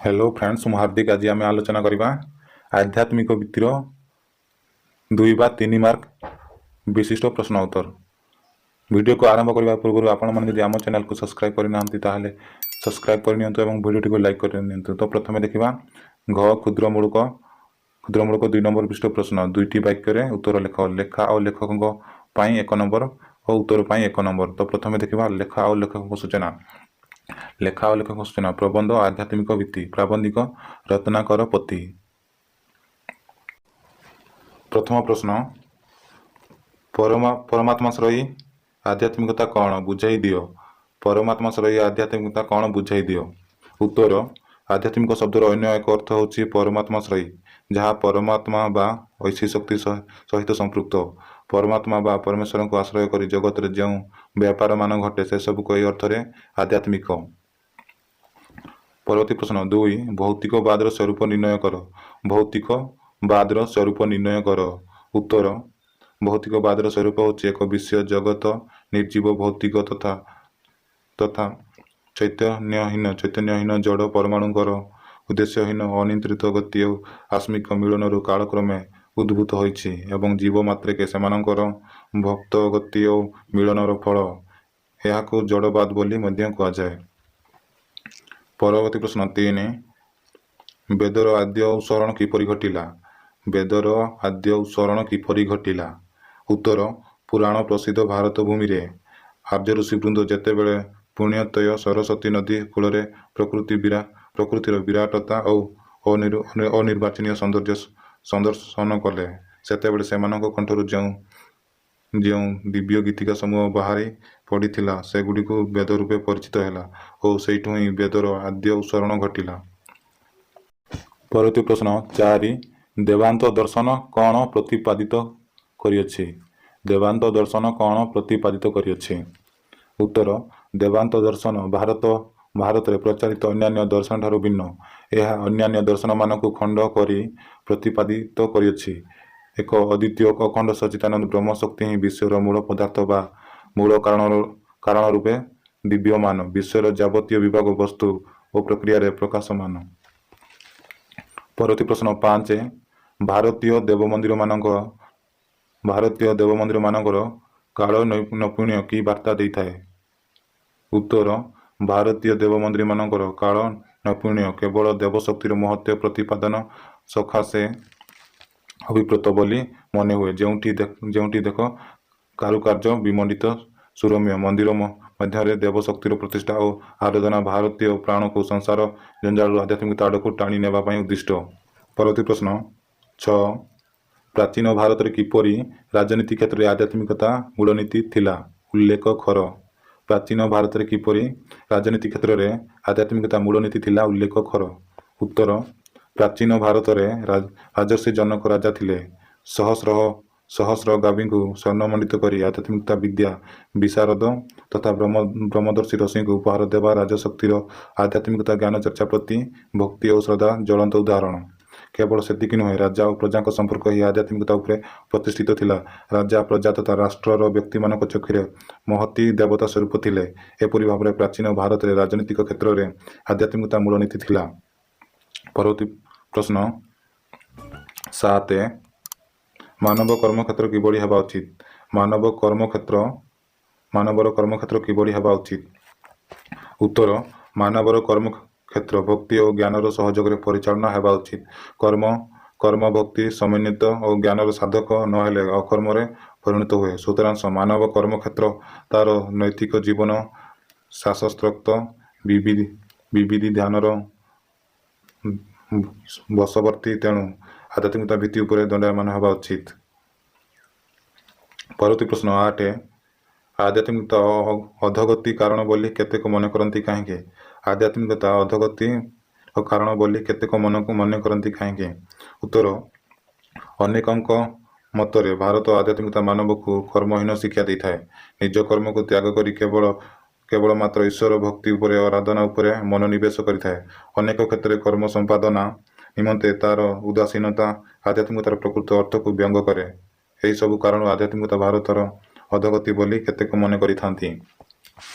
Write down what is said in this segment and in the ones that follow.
Hello friends, ମୁଁ ହାର୍ଦ୍ଦିକ। ଆଜି ଆମେ ଆଲୋଚନା କରିବା ଆଧ୍ୟାତ୍ମିକ ଭିତ୍ତିର 2 ବା 3 ମାର୍କ ବିଶିଷ୍ଟ ପ୍ରଶ୍ନ ଉତ୍ତର। ଭିଡ଼ିଓକୁ ଆରମ୍ଭ କରିବା ପୂର୍ବରୁ ଆପଣମାନେ ଯଦି ଆମ ଚ୍ୟାନେଲକୁ ସବସ୍କ୍ରାଇବ୍ କରିନାହାନ୍ତି, ତାହେଲେ ସବସ୍କ୍ରାଇବ୍ କରିନିଅନ୍ତୁ ଏବଂ ଭିଡ଼ିଓଟିକୁ ଲାଇକ୍ କରିନିଅନ୍ତୁ। ତ ପ୍ରଥମେ ଦେଖିବା ଘ, କ୍ଷୁଦ୍ରମୂଳକ 2 ନମ୍ବର ବିଶିଷ୍ଟ ପ୍ରଶ୍ନ। ଦୁଇଟି ବାକ୍ୟରେ ଉତ୍ତର ଲେଖ। ଲେଖା ଓ ଲେଖକଙ୍କ ପାଇଁ 1 ନମ୍ବର ଓ ଉତ୍ତର ପାଇଁ 1 ନମ୍ବର। ତ ପ୍ରଥମେ ଦେଖିବା ଲେଖା ଓ ଲେଖକଙ୍କ ସୂଚନା। ଲେଖା ଓ ଲେଖକଙ୍କ ସୂଚନା: ପ୍ରବନ୍ଧ ଆଧ୍ୟାତ୍ମିକ ଭିତ୍ତି, ପ୍ରାବନ୍ଧିକ ରତ୍ନାକର ପତି। ପ୍ରଥମ ପ୍ରଶ୍ନ, ପରମାତ୍ମାଶ୍ରୟୀ ଆଧ୍ୟାତ୍ମିକତା କ'ଣ, ବୁଝାଇ ଦିଅ। ପରମାତ୍ମାଶ୍ରୟୀ ଆଧ୍ୟାତ୍ମିକତା କ'ଣ, ବୁଝାଇ ଦିଅ। ଉତ୍ତର: ଆଧ୍ୟାତ୍ମିକ ଶବ୍ଦର ଅନ୍ୟ ଏକ ଅର୍ଥ ହେଉଛି ପରମାତ୍ମାଶ୍ରୟୀ, ଯାହା ପରମାତ୍ମା ବା ଐଶୀ ଶକ୍ତି ସହିତ ସମ୍ପୃକ୍ତ। ପରମାତ୍ମା ବା ପରମେଶ୍ୱରଙ୍କୁ ଆଶ୍ରୟ କରି ଜଗତରେ ଯେଉଁ ବ୍ୟାପାରମାନ ଘଟେ, ସେସବୁକୁ ଏହି ଅର୍ଥରେ ଆଧ୍ୟାତ୍ମିକ। ପରବର୍ତ୍ତୀ ପ୍ରଶ୍ନ 2, ଭୌତିକବାଦର ସ୍ୱରୂପ ନିର୍ଣ୍ଣୟ କର। ଭୌତିକବାଦର ସ୍ୱରୂପ ନିର୍ଣ୍ଣୟ କର। ଉତ୍ତର: ଭୌତିକବାଦର ସ୍ୱରୂପ ହେଉଛି ଏକ ବିଷୟ ଜଗତ ନିର୍ଜୀବ, ଭୌତିକ ତଥା ଚୈତନ୍ୟହୀନ ଜଡ଼ ପରମାଣୁଙ୍କର ଉଦ୍ଦେଶ୍ୟହୀନ ଅନିୟନ୍ତ୍ରିତ ଗତି ଓ ଆକସ୍ମିକ ମିଳନରୁ କାଳକ୍ରମେ ଉଦ୍ଭୂତ ହୋଇଛି ଏବଂ ଜୀବ ମାତ୍ରକେ ସେମାନଙ୍କର ଭକ୍ତ ଗତି ଓ ମିଳନର ଫଳ। ଏହାକୁ ଜଡ଼ବାଦ ବୋଲି ମଧ୍ୟ କୁହାଯାଏ। ପରବର୍ତ୍ତୀ ପ୍ରଶ୍ନ 3, ବେଦର ଆଦ୍ୟ ଉତ୍ସରଣ କିପରି ଘଟିଲା? ବେଦର ଆଦ୍ୟ ଉତ୍ସରଣ କିପରି ଘଟିଲା? ଉତ୍ତର: ପୁରାଣ ପ୍ରସିଦ୍ଧ ଭାରତ ଭୂମିରେ ଆର୍ଯ୍ୟ ଋଷିବୃନ୍ଦ ଯେତେବେଳେ ପୁଣ୍ୟତୋୟା ସରସ୍ୱତୀ ନଦୀ କୂଳରେ ପ୍ରକୃତିର ବିରାଟତା ଓ ଅନିର୍ବାଚନୀୟ ସୌନ୍ଦର୍ଯ୍ୟ ସନ୍ଦର୍ଶନ କଲେ, ସେତେବେଳେ ସେମାନଙ୍କ କଣ୍ଠରୁ ଯେଉଁ ଯେଉଁ ଦିବ୍ୟ ଗୀତିକା ସମୂହ ବାହାରି ପଡ଼ିଥିଲା, ସେଗୁଡ଼ିକ ବେଦ ରୂପେ ପରିଚିତ ହେଲା ଓ ସେଇଠୁ ହିଁ ବେଦର ଆଦ୍ୟ ଉତ୍ସରଣ ଘଟିଲା। ପରବର୍ତ୍ତୀ ପ୍ରଶ୍ନ 4, ବେଦାନ୍ତ ଦର୍ଶନ କ'ଣ ପ୍ରତିପାଦିତ କରିଅଛି? ବେଦାନ୍ତ ଦର୍ଶନ କ'ଣ ପ୍ରତିପାଦିତ କରିଅଛି? ଉତ୍ତର: ବେଦାନ୍ତ ଦର୍ଶନ ଭାରତରେ ପ୍ରଚାରିତ ଅନ୍ୟାନ୍ୟ ଦର୍ଶନଠାରୁ ଭିନ୍ନ। ଏହା ଅନ୍ୟାନ୍ୟ ଦର୍ଶନମାନଙ୍କୁ ଖଣ୍ଡ କରି ପ୍ରତିପାଦିତ କରିଅଛି। ଏକ ଅଦ୍ୱିତୀୟ, ଅଖଣ୍ଡ, ସଚ୍ଚିଦାନନ୍ଦ ବ୍ରହ୍ମ ଶକ୍ତି ହିଁ ବିଶ୍ୱର ମୂଳ ପଦାର୍ଥ ବା ମୂଳ କାରଣ ରୂପେ ବିଦ୍ୟମାନ, ବିଶ୍ୱର ଯାବତୀୟ ବିଭାଗ, ବସ୍ତୁ ଓ ପ୍ରକ୍ରିୟାରେ ପ୍ରକାଶମାନ। ପରବର୍ତ୍ତୀ ପ୍ରଶ୍ନ 5, ଭାରତୀୟ ଦେବମନ୍ଦିରମାନଙ୍କର କଳା ନୈପୁଣ୍ୟ କି ବାର୍ତ୍ତା ଦେଇଥାଏ? ଉତ୍ତର: ଭାରତୀୟ ଦେବମନ୍ଦିରମାନଙ୍କର କଳା ନୈପୁଣ୍ୟ କେବଳ ଦେବଶକ୍ତିର ମହତ୍ତ୍ୱ ପ୍ରତିପାଦନ ସକାଶେ ଅଭିପ୍ରେତ ବୋଲି ମନେହୁଏ। ଯେଉଁଠି ଦେଖ, କାରୁକାର୍ଯ୍ୟ ବିମଣ୍ଡିତ ସୁରମ୍ୟ ମନ୍ଦିର ମଧ୍ୟରେ ଦେବଶକ୍ତିର ପ୍ରତିଷ୍ଠା ଓ ଆରାଧନା ଭାରତୀୟ ପ୍ରାଣକୁ ସଂସାର ଜଞ୍ଜାଳରୁ ଆଧ୍ୟାତ୍ମିକତା ଆଡ଼କୁ ଟାଣି ନେବା ପାଇଁ ଉଦ୍ଦିଷ୍ଟ। ପରବର୍ତ୍ତୀ ପ୍ରଶ୍ନ 6, ପ୍ରାଚୀନ ଭାରତରେ କିପରି ରାଜନୀତି କ୍ଷେତ୍ରରେ ଆଧ୍ୟାତ୍ମିକତା ମୂଳନୀତି ଥିଲା, ଉଲ୍ଲେଖ କର। ପ୍ରାଚୀନ ଭାରତରେ କିପରି ରାଜନୀତି କ୍ଷେତ୍ରରେ ଆଧ୍ୟାତ୍ମିକତା ମୂଳନୀତି ଥିଲା, ଉଲ୍ଲେଖ କର। ଉତ୍ତର: ପ୍ରାଚୀନ ଭାରତରେ ରାଜର୍ଷି ଜନକ ରାଜା ଥିଲେ। ସହସ୍ର ସହସ୍ର ଗାଭୀଙ୍କୁ ସ୍ୱର୍ଣ୍ଣମଣ୍ଡିତ କରି ଆଧ୍ୟାତ୍ମିକତା ବିଦ୍ୟା ବିଶାରଦ ତଥା ବ୍ରହ୍ମଦର୍ଶୀ ଋଷିଙ୍କୁ ଉପହାର ଦେବା ରାଜଶକ୍ତିର ଆଧ୍ୟାତ୍ମିକତା ଜ୍ଞାନଚର୍ଚ୍ଚା ପ୍ରତି ଭକ୍ତି ଓ ଶ୍ରଦ୍ଧା ଜ୍ୱଳନ୍ତ ଉଦାହରଣ। କେବଳ ସେତିକି ନୁହେଁ, ରାଜା ଓ ପ୍ରଜାଙ୍କ ସମ୍ପର୍କ ଏହି ଆଧ୍ୟାତ୍ମିକତା ଉପରେ ପ୍ରତିଷ୍ଠିତ ଥିଲା। ରାଜା, ପ୍ରଜା ତଥା ରାଷ୍ଟ୍ରର ବ୍ୟକ୍ତିମାନଙ୍କ ଚକ୍ଷୁରେ ମହତୀ ଦେବତା ସ୍ୱରୂପ ଥିଲେ। ଏପରି ଭାବରେ ପ୍ରାଚୀନ ଭାରତରେ ରାଜନୀତିକ କ୍ଷେତ୍ରରେ ଆଧ୍ୟାତ୍ମିକତା ମୂଳନୀତି ଥିଲା। ପରବର୍ତ୍ତୀ ପ୍ରଶ୍ନ 7, ମାନବ କର୍ମକ୍ଷେତ୍ର କିଭଳି ହେବା ଉଚିତ? ମାନବର କର୍ମକ୍ଷେତ୍ର କିଭଳି ହେବା ଉଚିତ? ଉତ୍ତର: ମାନବର କର୍ମକ୍ଷେତ୍ର ଭକ୍ତି ଓ ଜ୍ଞାନର ସହଯୋଗରେ ପରିଚାଳନା ହେବା ଉଚିତ। କର୍ମ ଭକ୍ତି ସମନ୍ୱିତ ଓ ଜ୍ଞାନର ସାଧକ ନହେଲେ ଅକର୍ମରେ ପରିଣତ ହୁଏ। ସୁତରାଂ ମାନବ କର୍ମକ୍ଷେତ୍ର ତାର ନୈତିକ ଜୀବନ ଶାସ୍ତ୍ରୋକ୍ତ ବିଧିବିଧାନର ବଶବର୍ତ୍ତୀ, ତେଣୁ ଆଧ୍ୟାତ୍ମିକତା ଭିତ୍ତି ଉପରେ ଦଣ୍ଡାୟମାନ ହେବା ଉଚିତ। ପରବର୍ତ୍ତୀ ପ୍ରଶ୍ନ 8, ଆଧ୍ୟାତ୍ମିକତା ଅଧୋଗତି କାରଣ ବୋଲି କେତେକ ମନେ କରନ୍ତି କାହିଁକି? ଆଧ୍ୟାତ୍ମିକତା ଅଧୋଗତି କାରଣ ବୋଲି କେତେକ ମନେ କରନ୍ତି କାହିଁକି? ଉତ୍ତର: ଅନେକଙ୍କ ମତରେ ଭାରତ ଆଧ୍ୟାତ୍ମିକତା ମାନବକୁ କର୍ମହୀନ ଶିକ୍ଷା ଦେଇଥାଏ। ନିଜ କର୍ମକୁ ତ୍ୟାଗ କରି କେବଳ ମାତ୍ର ଈଶ୍ୱର ଭକ୍ତି ଉପରେ, ଆରାଧନା ଉପରେ ମନୋନିବେଶ କରିଥାଏ। ଅନେକ କ୍ଷେତ୍ରରେ କର୍ମ ସମ୍ପାଦନା ନିମନ୍ତେ ତାର ଉଦାସୀନତା ଆଧ୍ୟାତ୍ମିକତାର ପ୍ରକୃତ ଅର୍ଥକୁ ବ୍ୟଙ୍ଗ କରେ। ଏହିସବୁ କାରଣରୁ ଆଧ୍ୟାତ୍ମିକତା ଭାରତର ଅଧୋଗତି ବୋଲି କେତେକ ମନେ କରିଥାନ୍ତି।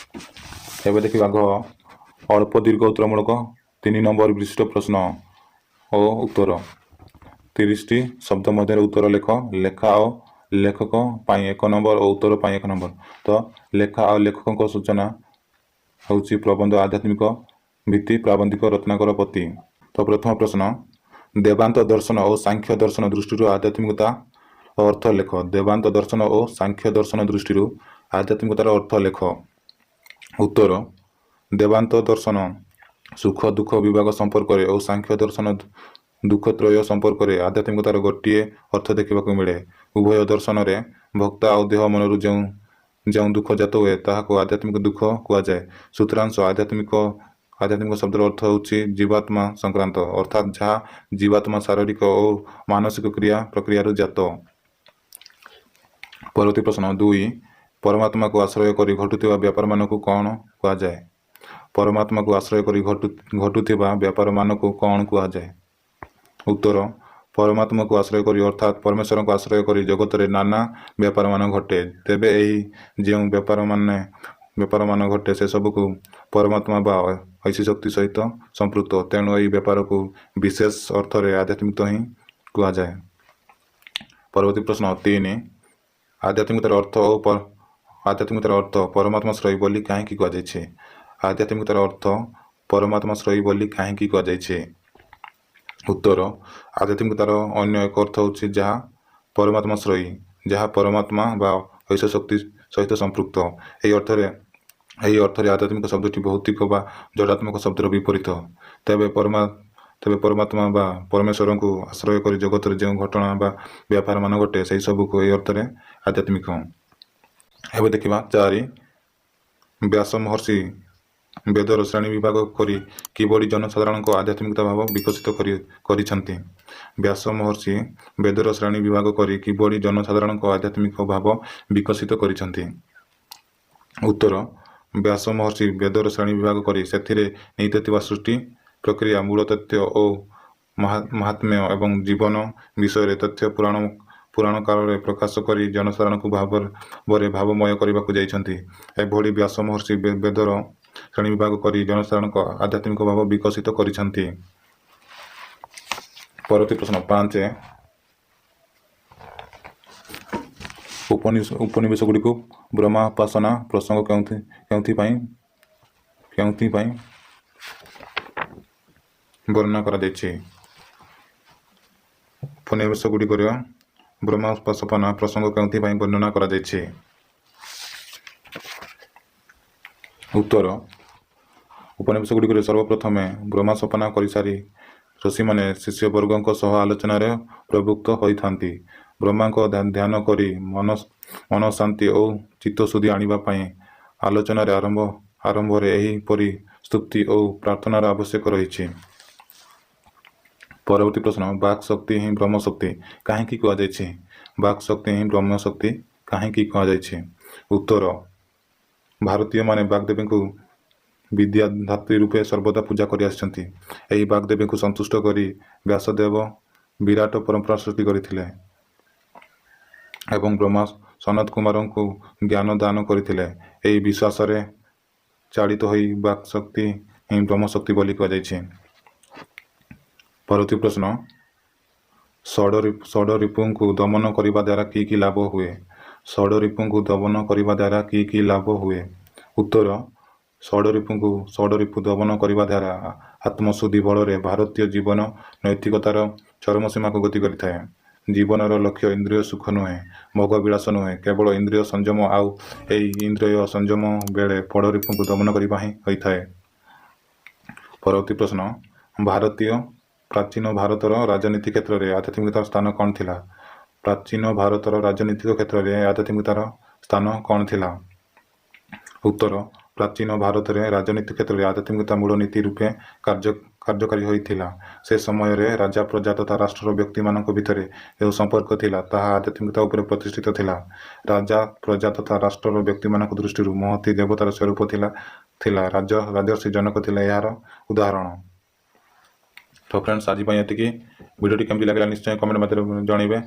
ଏବେ ଦେଖିବା ଘ, ଅଳ୍ପ ଦୀର୍ଘ ଉତ୍ତରମୂଳକ 3 ନମ୍ବର ବିଶିଷ୍ଟ ପ୍ରଶ୍ନ ଓ ଉତ୍ତର। 30ଟି ଶବ୍ଦ ମଧ୍ୟରେ ଉତ୍ତର ଲେଖ। ଲେଖା ଓ ଲେଖକ ପାଇଁ 1 ନମ୍ବର ଓ ଉତ୍ତର ପାଇଁ 1 ନମ୍ବର। ତ ଲେଖା ଆଉ ଲେଖକଙ୍କ ସୂଚନା ହେଉଛି ପ୍ରବନ୍ଧ ଆଧ୍ୟାତ୍ମିକ ଭିତ୍ତି ପ୍ରାବନ୍ଧିକ ରତ୍ନାକର ପତି। ତ ପ୍ରଥମ ପ୍ରଶ୍ନ, ଦେବାନ୍ତ ଦର୍ଶନ ଓ ସାଂଖ୍ୟ ଦର୍ଶନ ଦୃଷ୍ଟିରୁ ଆଧ୍ୟାତ୍ମିକତା ଅର୍ଥ ଲେଖ। ଦେବାନ୍ତ ଦର୍ଶନ ଓ ସାଂଖ୍ୟ ଦର୍ଶନ ଦୃଷ୍ଟିରୁ ଆଧ୍ୟାତ୍ମିକତାର ଅର୍ଥ ଲେଖ। ଉତ୍ତର, ଦେବାନ୍ତ ଦର୍ଶନ ସୁଖ ଦୁଃଖ ବିଭାଗ ସମ୍ପର୍କରେ ଓ ସାଂଖ୍ୟ ଦର୍ଶନ ଦୁଃଖତ୍ରୟ ସମ୍ପର୍କରେ ଆଧ୍ୟାତ୍ମିକତାର ଗୋଟିଏ ଅର୍ଥ ଦେଖିବାକୁ ମିଳେ। ଉଭୟ ଦର୍ଶନରେ ଭକ୍ତା ଓ ଦେହ ମନରୁ ଯେଉଁ ଯେଉଁ ଦୁଃଖ ଜାତ ହୁଏ ତାହାକୁ ଆଧ୍ୟାତ୍ମିକ ଦୁଃଖ କୁହାଯାଏ। ସୂତ୍ରାଂଶ ଆଧ୍ୟାତ୍ମିକ ଶବ୍ଦର ଅର୍ଥ ହେଉଛି ଜୀବାତ୍ମା ସଂକ୍ରାନ୍ତ, ଅର୍ଥାତ୍ ଯାହା ଜୀବାତ୍ମା ଶାରୀରିକ ଓ ମାନସିକ କ୍ରିୟା ପ୍ରକ୍ରିୟାରୁ ଜାତ। ପରବର୍ତ୍ତୀ ପ୍ରଶ୍ନ 2, ପରମାତ୍ମାକୁ ଆଶ୍ରୟ କରି ଘଟୁଥିବା ବ୍ୟାପାରମାନଙ୍କୁ କ'ଣ କୁହାଯାଏ? ପରମାତ୍ମାକୁ ଆଶ୍ରୟ କରି ଘଟୁଥିବା ବ୍ୟାପାରମାନଙ୍କୁ କ'ଣ କୁହାଯାଏ? ଉତ୍ତର, ପରମାତ୍ମାକୁ ଆଶ୍ରୟ କରି ଅର୍ଥାତ୍ ପରମେଶ୍ୱରଙ୍କୁ ଆଶ୍ରୟ କରି ଜଗତରେ ନାନା ବ୍ୟାପାରମାନ ଘଟେ। ତେବେ ଏହି ଯେଉଁ ବ୍ୟାପାରମାନ ଘଟେ ସେସବୁକୁ ପରମାତ୍ମା ବା ଐଶୀ ଶକ୍ତି ସହିତ ସମ୍ପୃକ୍ତ। ତେଣୁ ଏହି ବ୍ୟାପାରକୁ ବିଶେଷ ଅର୍ଥରେ ଆଧ୍ୟାତ୍ମିକ ହିଁ କୁହାଯାଏ। ପରବର୍ତ୍ତୀ ପ୍ରଶ୍ନ 3, ଆଧ୍ୟାତ୍ମିକତାର ଅର୍ଥ ଓ ଆଧ୍ୟାତ୍ମିକତାର ଅର୍ଥ ପରମାତ୍ମାଶ୍ରୟୀ ବୋଲି କାହିଁକି କୁହାଯାଇଛି? ଆଧ୍ୟାତ୍ମିକତାର ଅର୍ଥ ପରମାତ୍ମାଶ୍ରୟୀ ବୋଲି କାହିଁକି କୁହାଯାଇଛି? ଉତ୍ତର, ଆଧ୍ୟାତ୍ମିକତାର ଅନ୍ୟ ଏକ ଅର୍ଥ ହେଉଛି ଯାହା ପରମାତ୍ମାଶ୍ରୟୀ, ଯାହା ପରମାତ୍ମା ବା ଐଶ୍ୱ ଶକ୍ତି ସହିତ ସମ୍ପୃକ୍ତ। ଏହି ଅର୍ଥରେ ଆଧ୍ୟାତ୍ମିକ ଶବ୍ଦଟି ଭୌତିକ ବା ଜଡ଼ାତ୍ମକ ଶବ୍ଦର ବିପରୀତ। ତେବେ ପରମାତ୍ମା ବା ପରମେଶ୍ୱରଙ୍କୁ ଆଶ୍ରୟ କରି ଜଗତରେ ଯେଉଁ ଘଟଣା ବା ବ୍ୟାପାରମାନ ଘଟେ ସେହି ସବୁକୁ ଏହି ଅର୍ଥରେ ଆଧ୍ୟାତ୍ମିକ। ଏବେ ଦେଖିବା 4, ବ୍ୟାସ ମହର୍ଷି ବେଦର ଶ୍ରେଣୀ ବିଭାଗ କରି କିଭଳି ଜନସାଧାରଣଙ୍କ ଆଧ୍ୟାତ୍ମିକତା ଭାବ ବିକଶିତ କରିଛନ୍ତି? ବ୍ୟାସ ମହର୍ଷି ବେଦର ଶ୍ରେଣୀ ବିଭାଗ କରି କିଭଳି ଜନସାଧାରଣଙ୍କ ଆଧ୍ୟାତ୍ମିକ ଭାବ ବିକଶିତ କରିଛନ୍ତି? ଉତ୍ତର, ବ୍ୟାସ ମହର୍ଷି ବେଦର ଶ୍ରେଣୀ ବିଭାଗ କରି ସେଥିରେ ନିହିତ ଥିବା ସୃଷ୍ଟି ପ୍ରକ୍ରିୟା, ମୂଳ ତଥ୍ୟ ଓ ମାହାତ୍ମ୍ୟ ଏବଂ ଜୀବନ ବିଷୟରେ ତଥ୍ୟ ପୁରାଣ କାଳରେ ପ୍ରକାଶ କରି ଜନସାଧାରଣଙ୍କୁ ଭାବରେ ଭାବମୟ କରିବାକୁ ଯାଇଛନ୍ତି। ଏଭଳି ବ୍ୟାସ ମହର୍ଷି ବେଦର ଶ୍ରେଣୀ ବିଭାଗ କରି ଜନସାଧାରଣଙ୍କ ଆଧ୍ୟାତ୍ମିକ ଭାବ ବିକଶିତ କରିଛନ୍ତି। ପରବର୍ତ୍ତୀ ପ୍ରଶ୍ନ 5, ଉପନିବେଶ ଗୁଡ଼ିକୁ ବ୍ରହ୍ମୋପାସନା ପ୍ରସଙ୍ଗ କେଉଁଥିପାଇଁ ବର୍ଣ୍ଣନା କରାଯାଇଛି? ଉପନିବେଶ ଗୁଡ଼ିକର ବ୍ରହ୍ମୋପାସନା ପ୍ରସଙ୍ଗ କେଉଁଥିପାଇଁ ବର୍ଣ୍ଣନା କରାଯାଇଛି? ଉତ୍ତର, ଉପନିବେଶ ଗୁଡ଼ିକରେ ସର୍ବପ୍ରଥମେ ବ୍ରହ୍ମୋପାସନା କରିସାରି ଋଷିମାନେ ଶିଷ୍ୟବର୍ଗଙ୍କ ସହ ଆଲୋଚନାରେ ପ୍ରବୃତ୍ତ ହୋଇଥାନ୍ତି। ବ୍ରହ୍ମାଙ୍କ ଧ୍ୟାନ କରି ମନ ଶାନ୍ତି ଓ ଚିତ୍ତଶୁଦ୍ଧି ଆଣିବା ପାଇଁ ଆଲୋଚନାରେ ଆରମ୍ଭରେ ଏହିପରି ସ୍ତୁତି ଓ ପ୍ରାର୍ଥନାର ଆବଶ୍ୟକ ରହିଛି। ପରବର୍ତ୍ତୀ ପ୍ରଶ୍ନ, ବାକ୍ ଶକ୍ତି ହିଁ ବ୍ରହ୍ମଶକ୍ତି କାହିଁକି କୁହାଯାଇଛି? ବାକ୍ ଶକ୍ତି ହିଁ ବ୍ରହ୍ମଶକ୍ତି କାହିଁକି କୁହାଯାଇଛି? ଉତ୍ତର, ଭାରତୀୟମାନେ ବାଗ୍ଦେବୀଙ୍କୁ ବିଦ୍ୟାଧାତ୍ରୀ ରୂପେ ସର୍ବଦା ପୂଜା କରି ଆସିଛନ୍ତି। ଏହି ବାଗ୍ଦେବୀଙ୍କୁ ସନ୍ତୁଷ୍ଟ କରି ବ୍ୟାସଦେବ ବିରାଟ ପରମ୍ପରା ସୃଷ୍ଟି କରିଥିଲେ ଏବଂ ବ୍ରହ୍ମା ସନତ କୁମାରଙ୍କୁ ଜ୍ଞାନ ଦାନ କରିଥିଲେ। ଏହି ବିଶ୍ୱାସରେ ଚାଳିତ ହୋଇ ବାକ୍ଶକ୍ତି ହିଁ ବ୍ରହ୍ମଶକ୍ତି ବୋଲି କୁହାଯାଇଛି। ପରବର୍ତ୍ତୀ ପ୍ରଶ୍ନ, ଷଡ଼ରିପୁଙ୍କୁ ଦମନ କରିବା ଦ୍ୱାରା କି କି ଲାଭ ହୁଏ? ଷଡ଼ରିପୁଙ୍କୁ ଦମନ କରିବା ଦ୍ୱାରା କି କି ଲାଭ ହୁଏ? ଉତ୍ତର, ଷଡ଼ରିପୁ ଦମନ କରିବା ଦ୍ୱାରା ଆତ୍ମଶୁଦ୍ଧି ବଳରେ ଭାରତୀୟ ଜୀବନ ନୈତିକତାର ଚରମ ସୀମାକୁ ଗତି କରିଥାଏ। ଜୀବନର ଲକ୍ଷ୍ୟ ଇନ୍ଦ୍ରିୟ ସୁଖ ନୁହେଁ, ଭୋଗ ବିଳାସ ନୁହେଁ, କେବଳ ଇନ୍ଦ୍ରିୟ ସଂଯମ। ଆଉ ଏହି ଇନ୍ଦ୍ରିୟ ସଂଯମ ବେଳେ ଷଡ଼ରିପୁଙ୍କୁ ଦମନ କରିବା ହିଁ ହୋଇଥାଏ। ପରବର୍ତ୍ତୀ ପ୍ରଶ୍ନ, ପ୍ରାଚୀନ ଭାରତର ରାଜନୀତି କ୍ଷେତ୍ରରେ ଆଧ୍ୟାତ୍ମିକତାର ସ୍ଥାନ କ'ଣ ଥିଲା? ପ୍ରାଚୀନ ଭାରତର ରାଜନୀତିକ କ୍ଷେତ୍ରରେ ଆଧ୍ୟାତ୍ମିକତାର ସ୍ଥାନ କ'ଣ ଥିଲା? ଉତ୍ତର, ପ୍ରାଚୀନ ଭାରତରେ ରାଜନୀତି କ୍ଷେତ୍ରରେ ଆଧ୍ୟାତ୍ମିକତା ମୂଳ ନୀତି ରୂପେ କାର୍ଯ୍ୟକାରୀ ହୋଇଥିଲା। ସେ ସମୟରେ ରାଜା, ପ୍ରଜା ତଥା ରାଷ୍ଟ୍ରର ବ୍ୟକ୍ତିମାନଙ୍କ ଭିତରେ ଯେଉଁ ସମ୍ପର୍କ ଥିଲା ତାହା ଆଧ୍ୟାତ୍ମିକତା ଉପରେ ପ୍ରତିଷ୍ଠିତ ଥିଲା। ରାଜା, ପ୍ରଜା ତଥା ରାଷ୍ଟ୍ରର ବ୍ୟକ୍ତିମାନଙ୍କ ଦୃଷ୍ଟିରୁ ମହତୀ ଦେବତାର ସ୍ୱରୂପ ଥିଲା। ରାଜର୍ଷି ଜନକ ଥିଲେ ଏହାର ଉଦାହରଣ। ତ ଫ୍ରେଣ୍ଡସ୍, ଆଜି ପାଇଁ ଏତିକି। ଭିଡ଼ିଓଟି କେମିତି ଲାଗିଲା ନିଶ୍ଚୟ କମେଣ୍ଟ ମାଧ୍ୟମରେ ଜଣାଇବେ